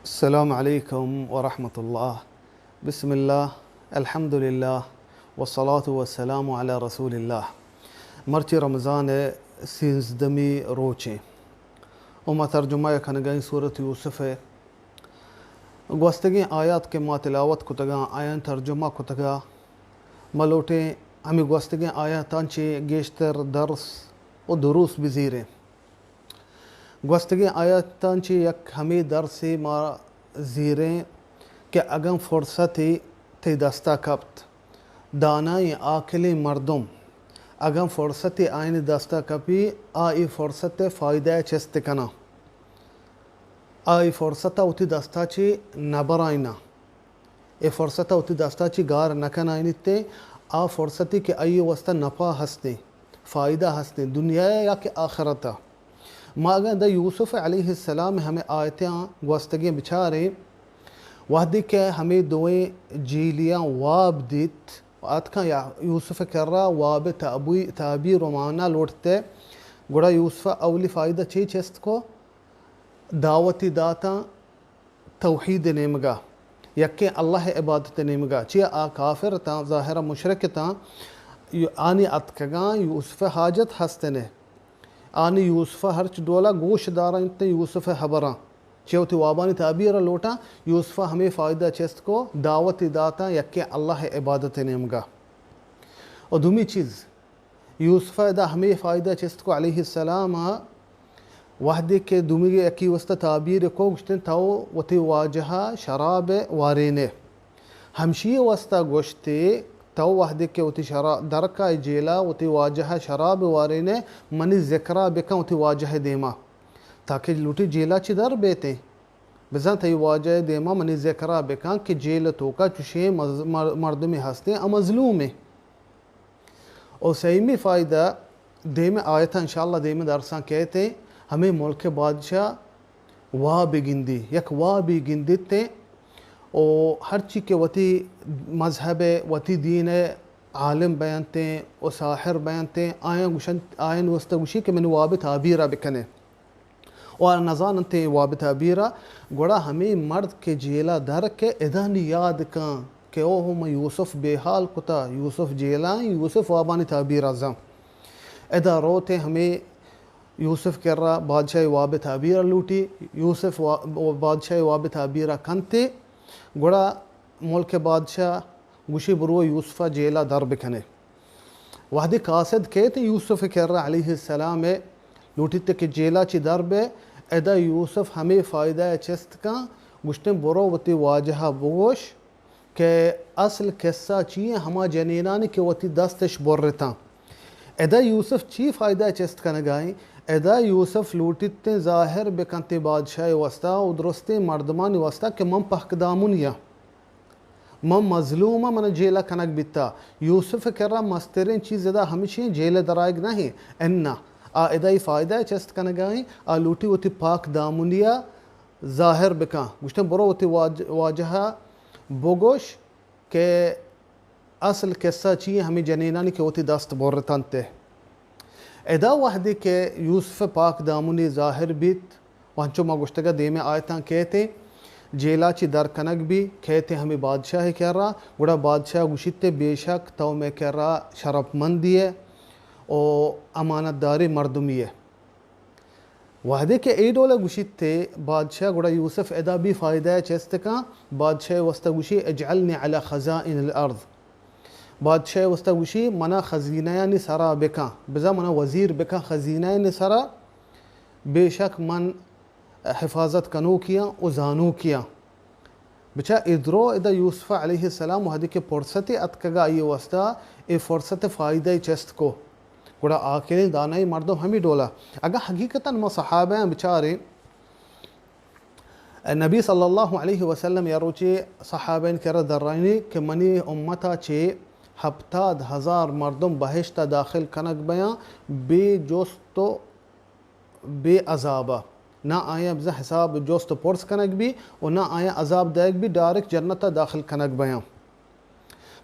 السلام علیکم ورحمۃ اللہ۔ بسم اللہ، الحمدللہ، والصلاة والسلام علی رسول اللہ۔ مرچی رمضان ءِ سیزدمی روچیں، و ما ترجمہ ءَ کنگائیں سورت یوسف ءِ۔ گوستگیں آیات کہ ما تلاوت کتگاں، آیان ترجمہ کتگا۔ ما لوٹیں ہمیں گوستگیں آیاتاں چہ گیشتر درس و دروس بزیریں۔ گوستگیں آیاتاں چہ یک ہمے درسے ما زیریں کہ اگاں فرصتے تئی دستا کپت، دانائیں عاقلیں مردم، اگاں فرصتے آیانی دستا کپی، آ اے فرصت ءِ فائدہ ءَ چست کناں، آ اے فرصت ءَ وتی دستا چہ نہ برائیناں۔ اے فرصت ءَ وتی دستا چہ گار نہ کنائینیت، آ فرصتے کہ آئی واسطہ نفع ہستیں، فائدہ ہستیں، دنیا ءَ یا کہ آخرت ءَ۔ ما اگاں داں یوسف علیہ السلام ءِ ہمے آیتاں گوستگیں بچاریں، وہدے کہ ہمے دوئیں جیلیاں واب دیت، اتکاں یا یوسف ءِ کرا واب ءِ تعبی-، تعبیر و معنا لوٹتے، گڑا یوسف ءَ اولی فائدہ چے چست کو؟ دعوتی داتاں توحید ءِ نیمگا، یکیں اللہ ءِ عبادت ءِ نیمگا۔ چیا آ کافر اتاں، ظاہر ءَ مشرک اتاں، یو-، آنی اتکگاں یوسف ءِ حاجت ہستنے۔ آنی یوسف ءَ ہرچ ڈولا گوش دارنت یوسف ءِ حبراں۔ چہ وتی وابانی تعبیر ءَ لوٹاں، یوسف ءَ ہمے فائدہ چست کو، دعوتی داتاں یکیں اللہ ءِ عبادت ءِ نیمگا۔ و دومی چیز، یوسف ءَ ادا ہمے فائدہ چست کو علیہ السلام ءَ، وہدے کہ دومی یکی واسطہ تعبیر کو، گوشتن تو وتی واجہ ءَ شراب ءَ وارینے۔ ہمشی واسطہ گوشتے تو وہدے کہ وتی شرا-، درکائے جیلا وتی واجہ ءَ شراب ءَ وارینے، منی ذکرا بکن وتی واجہ ءِ دیما، تاکہ لوٹی جیلا چہ در بیتیں۔ بزاں تئی واجہ ءِ دیما منی ذکرا بکن کہ جیل ءِ توکا چشیں مز-، مر-، مردمے ہستیں ءُ مظلومیں۔ و سیمی فائدہ، دیم آیت انشاءاللہ دیم درساں کہتے، ہمیں ملک بادشاہ واب گندی، یک وابی گندتے و ہرچی کہ وتی مذہب ءِ، وتی دین ءِ عالم بینتے و ساحر بینتے، آیاں گوشنت، آیاں واسطہ گوشی کہ من واب تعبیرہ بکنے۔ و آ نزاننت اے واب تعبیر ءَ، گڑا ہمے مرد کہ جیل ءَ در کہ ادا نی یاد کن کہ اوہو من یوسف بے حال کتا، یوسف جیل ءَ، یوسف وابانی تعبیر ءَ زان۔ ادا روت ءُ ہمے یوسف کرا بادشاہ واب تعبیر ءَ لوٹی، یوسف وا-، بادشاہ واب تعبیر ءَ کنت، گڑا ملک بادشاہ گوشی برو یوسف ءَ جیل ءَ در بکنے۔ وہدے قاصد کیت یوسف ءِ کرا علیہ السلام ءَ لوٹیت کہ جیل ءَ چہ در بئے، ادا یوسف ہمے فائدہ ءَ چست کن، گوشتن برو وتی واجہ ءَ بگوش کہ اصل قصہ چی ایں، ہما جنینانی کہ وتی دستش برتاں۔ ادا یوسف چی فائدہ ءَ چست کنگا ایں؟ ادا یوسف لوٹیت ظاہر بکنت بادشاہ ءِ واسطہ و درستیں مردمانی واسطہ کہ من پاک دامنی آں۔ من مظلوم آں، من جیل ءَ کنگ بیتا۔ یوسف ءِ کرا مستریں چیز ادا ہمشی ایں، جیل ءَ درآیگ نہ ایں۔ اناں، آ ادا اے فائدہ ءَ چست کنگا ایں، آ لوٹی وتی پاک دامنی ءَ ظاہر بکن۔ گوشتن برو وتی واج-، واجہ ءَ بگوش کہ اصل قصہ چی ایں، ہمے جنینانی کہ وتی دست برتنت۔ ادا وہدے کہ یوسف ءِ پاک دامنی ظاہر بیت، و انچو ما گوشتگ ءَ دیمے آیتاں کیت ءُ جیل ءَ چہ در کنگ بی، کیت ءُ ہمے بادشاہ ءِ کرا، گڑا بادشاہ گوشیت ءُ بے شک تو مئے کرا شرپمندے ئے و امانت داریں مردمے ئے۔ وہدے کہ اے ڈول ءَ گوشیت ءُ بادشاہ، گڑا یوسف ادا بی فائدہ ءَ چست کن، بادشاہ ءِ واسطہ گوشی اجعلنی علی خزائن الارض۔ بادشاہ ءِ واسطہ گوشی منا خزینہانی سرا بکن، بزاں منا وزیر بکن خزینہانی سرا، بے شک من حفاظت کنوکے آں و زانوکے آں۔ بچار اے درو ادا یوسف علیہ السلام وہدے کہ فرصتے اتکگا آئی واسطہ، اے فرصت ءِ فائدہ ءَ چست کو۔ گڑا عاقلیں دانائیں مردم ہمے ڈولا۔ اگاں حقیقتاً ما صحابیاں بچاریں، نبی صلی اللہ علیہ وسلم یا روچے صحابین کرا درائینی کہ منی امتا چہ ہپتاد ہزار مردم بہشتا داخل کنگ بیاں بے جست و بے عذابا، نہ آیاں بزاں حساب جست و پرس کنگ بی و نہ آیاں عذاب دئیگ بی، ڈائریکٹ جنتا داخل کنگ بیاں۔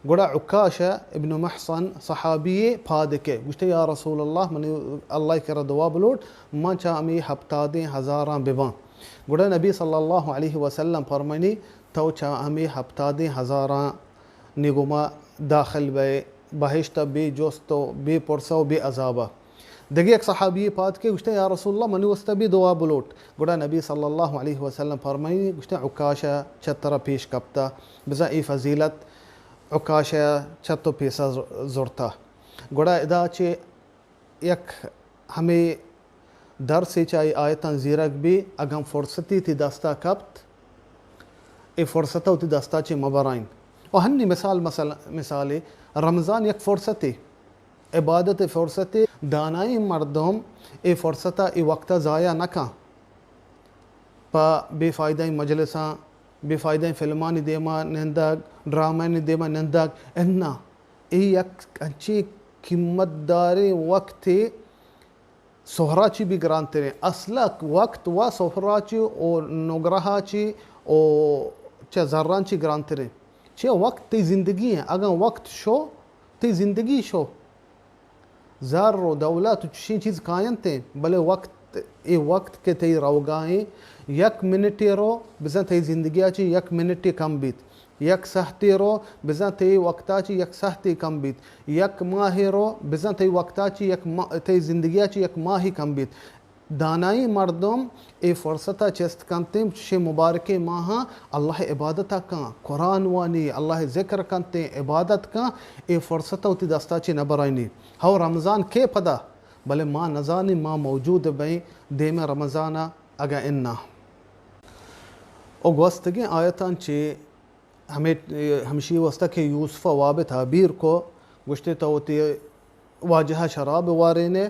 گڑا عکاشہ ابن محصن صحابی پاد کئے، گوشتے، یا رسول اللہ، منی اللہ کرا دعا بلوٹ، من چہ ہمے ہپتادیں ہزاراں بباں۔ گڑا نبی صلی اللہ علیہ وسلم فرمانی، تو چہ ہمے ہپتادیں ہزاراں نگما داخل بئے بہشت بے جست و بے پرسہ و بے عذابہ۔ دگہ یک صحابی پاد کے گوشتے، یا رسول اللہ، منی واسطہ بھی دعا بلوٹ۔ گڑا نبی صلی اللہ علیہ وسلم فرمائی، گوشتے، عکاشہ چہ ترا پیش کپتا، بزاں اے فضیلت عکاشہ چہ تو پیسا ز-، زرتا۔ گڑا ادا چہ یک ہمے درسے چہ اے آیتاں زیرگ بی، اگاں فرصتی تی دستا کپت، اے فرصت وتی دستا چہ مبرائین۔ و ہنی مثال، مثال، مثالے، رمضان یک فرصتے، عبادت فرصتے، دانائیں مردم اے فرصت ء اے وقت ء ضائع نہ کن۔ پہ بے فائدہ مجلساں، بے فائدہ فلمانی دیما نندگ، ڈرامانی دیما نندگ، اناں اے یک انچیں قیمت داریں وقتے، سہرا چی بھی گرانتریں۔ اصل وقت و سہرا چی و نگرہا چی و چہ زران چی گرانتریں۔ چہ وقت تئی زندگی ہیں، اگاں وقت شو، تئی زندگی شو۔ زر و دولت و چشیں چیز کاینت ہیں، بلے وقت، اے وقت کہ تئی روگائیں، یک منٹے رو، بزاں تئی زندگی چی یک منٹے کم بیت۔ یک سہتے رو، بزاں تئی وقتا چی یک سہتے کم بیت۔ یک ماہے رو، بزاں تئی وقتا چی یک ما-، تئی زندگیا چی یک ماہے کم بیت۔ دانائیں مردم اے فرصتا چست کنتیں، چشیں مبارکیں ماہاں اللہ عبادتا کن، قرآن وانی، اللہ ذکر کنتیں، عبادت کن، اے فرصتا وتی دستا چی نہ برائنی۔ ہو رمضان کے پدا، بلے ما نزانیں ما موجود بئیں دیم رمضانا اگاں اناں۔ و گوستگیں آیتاں چی ہمے، ہمشی واسطہ کہ یوسف ء واب تعبیر کو، گوشتے تو وتی واجہ ء شراب وارینے،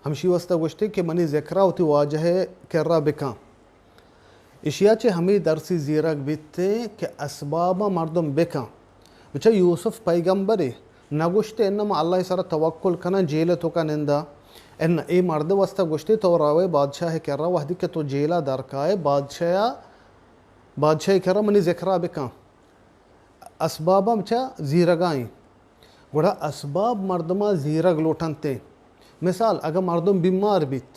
ہمشی واسطہ گوشتے کہ منی ذکر ء وتی واجہ ء کرا بکن۔ اشیا چہ ہمے درسی زیرگ بیت کہ اسباباں مردم بکن۔ بچہ یوسف پیغمبرے نہ گوشتے انما اللہ سر توکل کناں جیل توکا نندا۔ ان اے مرد واسطہ گوشتے تو روے بادشاہ کرا، وحدی کہ تو جیلا درکائے بادشاہ، بادشاہ کرا منی ذکرا بکن۔ اسباباں چہ زیرگائیں۔ گڑا اسباب مردماں زیرگ لوٹنتیں۔ مثال، اگاں مردم بیمار بیت،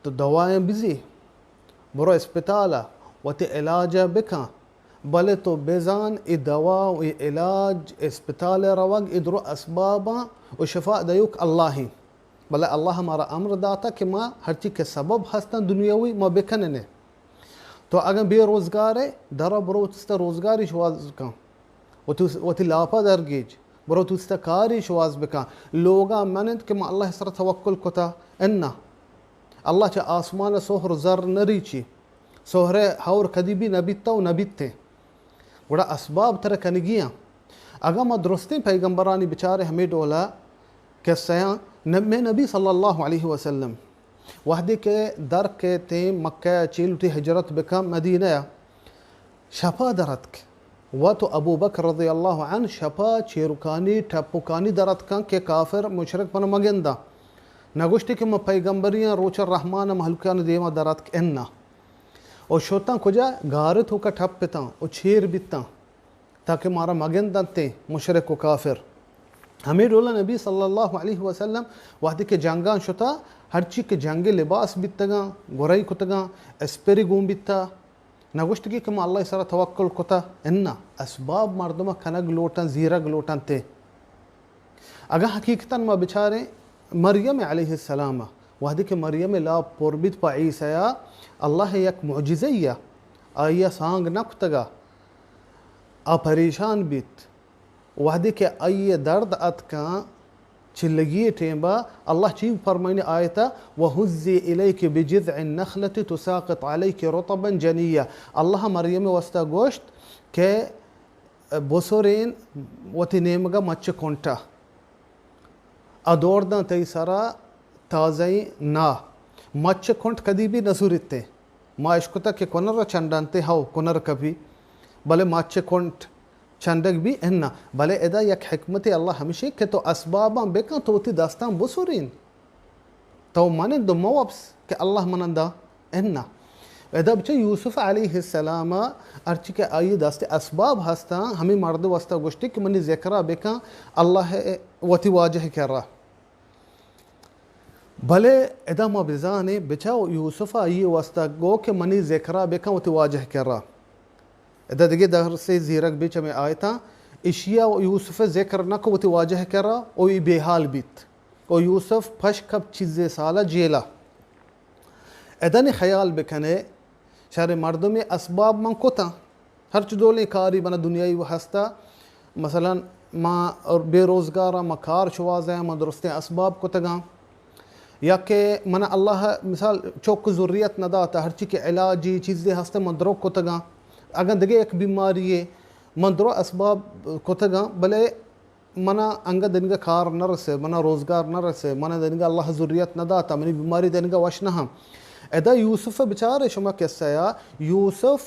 تو دوایاں بزی، برو اسپتال ء وتی علاج ء بکن، بلے تو بزان اے دوا و اے علاج، اسپتال ء روگ، اے درو اسباباں و شفا دیوک اللہ ہیں۔ بلے اللہ مارا امر داتا کہ ما ہرچی کہ سبب ہستاں دنیاوی ما بکننے۔ تو اگاں بے روزگار ئے، درا برو وتی ستا روزگاری شواز کن، وتی، وتی لاپا درگیج، برو وتی ستا کاری شواز بکن۔ لوگا من انت کہ ما اللہ سر توکل کتا، انا۔ اللہ چہ آسمان سہر زر نریچی، سہر ہور کدی بھی نبیتا و نبیتے۔ گڑا اسباب ترا کنگی آں۔ اگاں ما درستیں پیغمبرانی بچاریں ہمے ڈولا قصیاں، ن-، مئے نبی صلی اللہ علیہ وسلم وہدے کہ در کیتیں مکہ ء چہ لوٹی ہجرت بکن مدینہ ء، شپا در اتک۔ وت و ابوبکر رضی اللہ عنہ شپا چیرکانی ٹپکانی در اتکاں کہ کافر مشرک من مگنداں۔ نگوشتی کہ من پیغمبری آں، روچ رحمان ء مہلوکانی دیما در اتک، انا۔ و شتاں کجا؟ گار توکا ٹپتاں و چیر بیتاں، تاکہ مارا مگندنتیں مشرک و کافر۔ ہمے ڈولا نبی صلی اللہ علیہ وسلم وہدے کہ جنگاں شتا، ہرچی کہ جنگ لباس بیتگاں، گرئی کتگاں، اسپری گون بیتا، نگوشتگی کہ ما اللہ سرا توکل کتا، انا، اسباب مردم کنگ لوٹن، زیرگ لوٹن تے۔ اگاں حقیقتاً ما بچاریں مریم علیہ السلام ء، وہدے کہ مریم ء لاپ پر بیت پہ عیسی ء، اللہ ء یک معجزہ ء آئی ء سانگ نہ کتگ ء آ پریشان بیت۔ وہدے کہ آئی ء درد اتکاں چلگی ء ٹیم ء، اللہ چی فرمائنی آیت ء، وهزي إليك بجذع النخلة تساقط عليك رطبا جنيا۔ اللہ مریم ء واسطہ گوشت کہ بسرین وتی نیمگا مچ کنٹا۔ ء دور داں تئی سرا تازہیں نا۔ مچ کنٹ کدی بھی نہ سوریت۔ ما اشکتا کہ کنر چنڈانتے ہو، کنر کپی۔ بلے مچ کنٹ چنڈگ بھی انا۔ بلے ادا یک حکمت اللہ ہمشی کہ تو اسباباں بکن، تو وتی دستاں بسرین۔ تو من دو مو اپس کہ اللہ من دا۔ انا۔ ادا بچہ یوسف علیہ السلام ء ہرچی کہ آئی دست اسباب ہستاں، ہمیں مرد واسطہ گوشتی کہ منی ذکرہ بکن، اللہ وتی واجہ کرا۔ بلے ادا ما بزانیں، بچا یوسف ءَ آئی ءِ واستہ گو کہ منی ذکر ءَ بکن وتی واجہ ءِ کرا۔ ادا دگہ درسے زیرگ بی چمے آیتاں، اشی ءَ یوسف ءَ ذکر نہ کو وتی واجہ ءِ کرا، او ای بے حال بیت۔ او یوسف پش کپ چیزے سال ءَ جیل ءَ۔ ادا نی خیال بکنے، شر مردمے اسباب من کتاں، ہرچ ڈولیں کاری بنا دنیائی و ہستا، مثلاً ما بے روزگاراں، ما کار شوازاں، ما درستیں اسباب کتگاں، یا کہ من اللہ مثال چوک ذریت نہ داتا، ہرچی کہ علاجی چیزے ہستے من درو کتگاں، اگاں دگہ یک بیماری من درو اسباب کتگاں، بلے منا انگا دنگا کار نہ رسے، منا روزگار نہ رسے، منا دنگا اللہ ذریت نہ داتا، منی بیماری دنگا وش نہ ہم۔ ادا یوسف بچارے شما قصہ یا، یوسف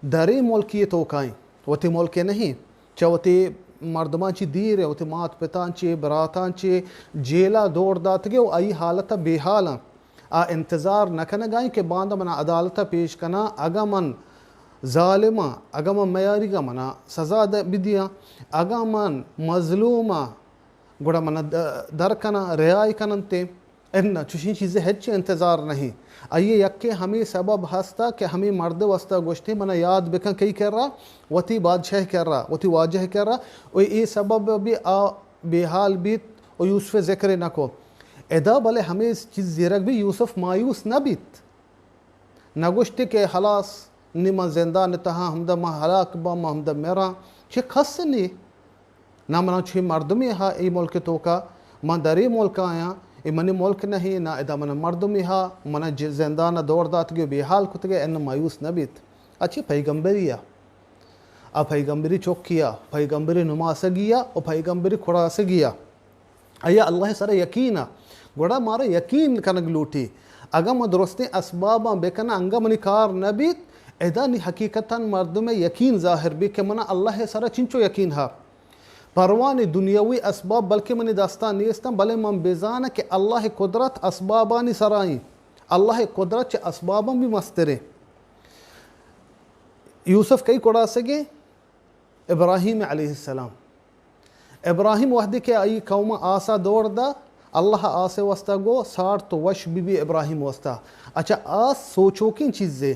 درے ملکی توکائیں، وتی ملکے نہیں، چہ وتی مردمان چی دیر ہے، وتی مات پتان چی، براتان چی، جیلا دور داتگے و آئی حالت بے حالاں۔ آ انتظار نہ کنگائیں کہ باندا منا عدالت پیش کناں، اگاں من ظالماں، اگاں من میاریگاں منا سزا د-، بدیاں، اگاں من مظلوماں گڑا منا د-، در کناں، رہائی کننتے۔ اناں چوشیں چیزے ہچ انتظار نہیں۔ آئی یکے ہمے سبب ہستا کہ ہمے مرد واسطہ گوشتے منا یاد بکن کئی کرا، وتی بادشاہ کرا، وتی واجہ کرا، و اے سبب بھی آ بے حال بیت و یوسف ذکر نہ کو۔ ادا بلے ہمے چیز زیرگ بھی یوسف مایوس نہ بیت۔ نہ گوشتے کہ ہلاس نی من زندان تہا ہمدا من ہلاک باں، من ہمدا مراں۔ چہ کس نی۔ نہ منا چوشیں مردمے ہا اے ملک توکا، من در اے ملک آیاں، اے منی ملک نہیں، نہ ادا منا مردمے ہا، منا ج-، زندان دور داتگے و بے حال کتگے، ان مایوس نہ بیت۔ اچی پیغمبری آ۔ آ پیغمبری چوکی آ، پیغمبری نماسگی آ و پیغمبری کڑاسگی آ۔ آیا اللہ سر یقین آ۔ گڑا مارا یقین کنگ لوٹی۔ اگاں ما درستیں اسباباں بکناں، انگا منی کار نہ بیت، ادا نی حقیقتاً مردم یقین ظاہر بی کہ منا اللہ سر چنچو یقین ہا۔ پروانی دنیاوی اسباب بلکہ منی دستان نیستاں، بلے من بزاناں کہ اللہ قدرت اسبابانی سرائیں۔ اللہ قدرت چہ اسباباں بھی مستریں۔ یوسف کئی کڑاسگے؟ ابراہیم علیہ السلام۔ ابراہیم وہدے کہ آئی قوم آسا دور دا، اللہ آسے واسطہ گو ساڑ تو وش بی بی ابراہیم واسطہ۔ اچھا، آس سوچوکیں چیزے،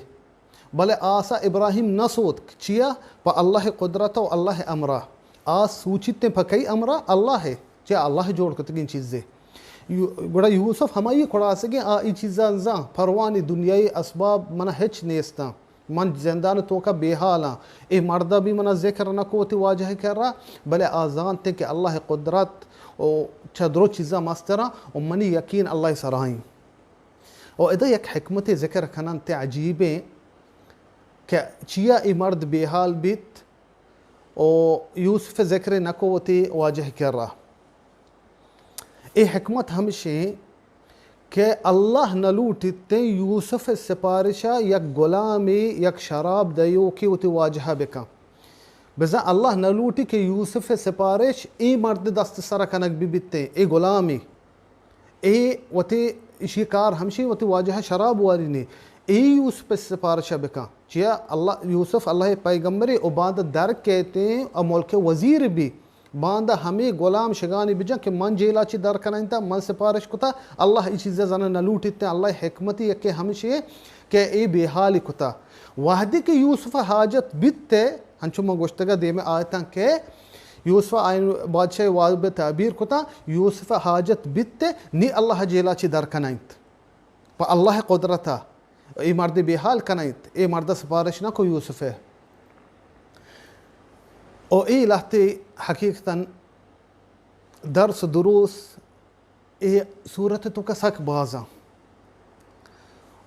بلے آسا ابراہیم نہ سوت، چیا؟ پہ اللہ قدرت و اللہ امرا۔ آس سوچیتیں پہ کئی امرا؟ اللہ ہے، چیا؟ اللہ جوڑ کتگیں چیزے۔ یو-، گڑا یوسف ہمائی کڑاسگیں آ ای چیزاں زاں، پروانی دنیای اسباب منا ہچ نیستاں۔ من زندان توکا بے حالاں۔ اے مردا بھی منا ذکر نہ کو وتی واجہ کرا، بلے آ زانتے کہ اللہ قدرت و چہ درو چیزاں مستراں و منی یقین اللہ سرائیں۔ و ادا یک حکمتے ذکر کننت عجیبیں کہ چیا اے مرد بے حال بیت و یوسف ذکر نہ کو وتی واجہ کرا۔ اے حکمت ہمشیں کہ اللہ نہ لوٹیتیں یوسف سپارشا یک غلامے، یک شراب دیوکے وتی واجہا بکن۔ بزاں اللہ نہ لوٹی کہ یوسف سپارش اے مرد دست سرا کنگ بہ بیتیں، اے غلامے۔ اے وتی، اشی کار ہمشی وتی واجہ شراب وارینی۔ اے یوسف سپارشا بکن۔ چیا اللہ، یوسف اللہ پیغمبرے و باندا در کیتیں و ملک وزیر بی۔ باندا ہمے غلام شگانی بجن کہ من جیلا چی در کنائینتا، من سپارش کتا، اللہ ای چیزا زنا نہ لوٹیتیں، اللہ حکمتی یکے ہمشی کہ اے بے حالی کتا۔ وہدے کہ یوسف حاجت بیت، ہنچو من گوشتگا دیمے آیتاں کہ یوسف آئین بادشاہ واب تعبیر کتا، یوسف حاجت بیت، نی اللہ جیلا چی در کنائینت۔ پہ اللہ قدرتا۔ اے مرد بے حال کنائینت، اے مرد سفارش نہ کو یوسف ء۔ او اے لہتے حقیقتاً درس و دروس اے صورت توکا سک بازاں۔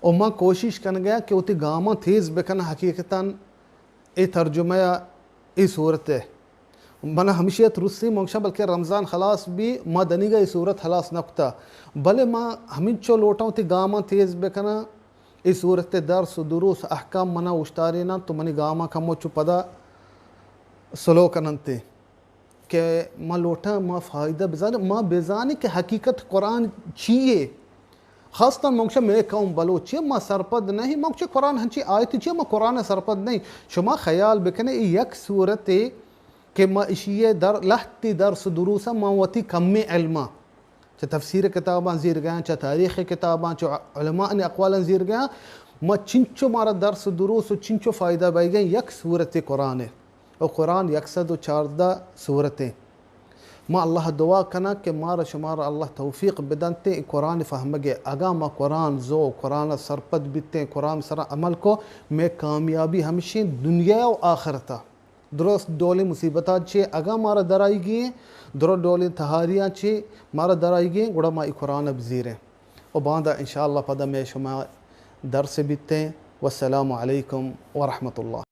او من کوشش کنگا کہ وتی گاماں تیز بکناں حقیقتاً اے ترجمہ ء اے صورت ء۔ من ہمشی ء ترسی، من گشاں بلکہ رمضان خلاص بی، ما دنیگا اے صورت خلاص نہ کتا، بلے ما ہمینچو لوٹاں وتی گاماں تیز بکناں۔ اے صورت ء درس و دروس احکام منا اوشتاریناں تو منی گاماں کمو چو پدا سلو کننتے۔ کہ ما لوٹاں ما فائدہ بزانیں، ما بزانیں کہ حقیقت قرآن چی یے۔ خاص طور من گشاں مئے قوم بلوچ چی ما سرپد نہیں، من گشاں قرآن ہنچی آیتی چی ما قرآن سرپد نہیں۔ شما خیال بکنے اے یک صورتے کہ ما اشی در لہتی درس و دروس ما وتی کمی علما چہ تفسیر کتاباں زیرگیاں، چہ تاریخ کتاباں، چہ علماء اقوالاں زیرگیاں، ما چنچو مارا درس و دروس و چنچو فائدہ بئیگیں یک سورت قرآن ء۔ و قرآن یک سد و چاردہ سورتیں۔ ما اللہ دعا کناں کہ مارا شمارا اللہ توفیق بدنتیں اے قرآن فہمگے۔ اگاں ما قرآن زو، قرآن سرپد بیتیں، قرآن سرا عمل کو، مئے کامیابی ہمشیں دنیا و آخرتا۔ درست ڈولیں مصیبتاں چے اگاں مارا درائیگی ایں، درست ڈولیں تہاریاں چے مارا درائیگی ایں، گڑا ما اے قرآن بزیریں۔ و باندا انشاءاللہ پدا مئے شما درس بیتیں۔ والسلام علیکم ورحمۃ اللہ۔